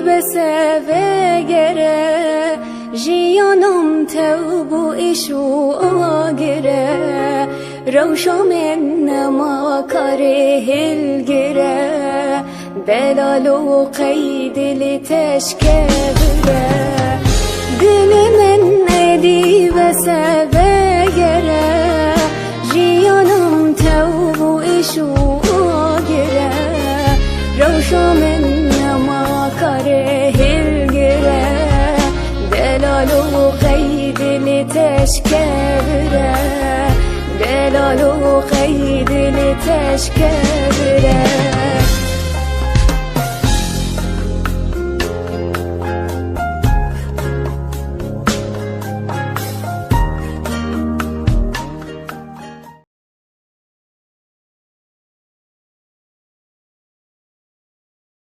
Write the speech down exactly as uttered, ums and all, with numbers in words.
Bese vegere, jiyanim tew bû îş û agire. Rewşa min nema karê hilgire. Delalo qey dilê teşkevire. Dilê min êdî bese vegere. Jiyanim tew bû îş û agire. Rewşa min nema karê hilgire. Delalo qey dilê teşkevire. Delalo qey dilê teşkevire.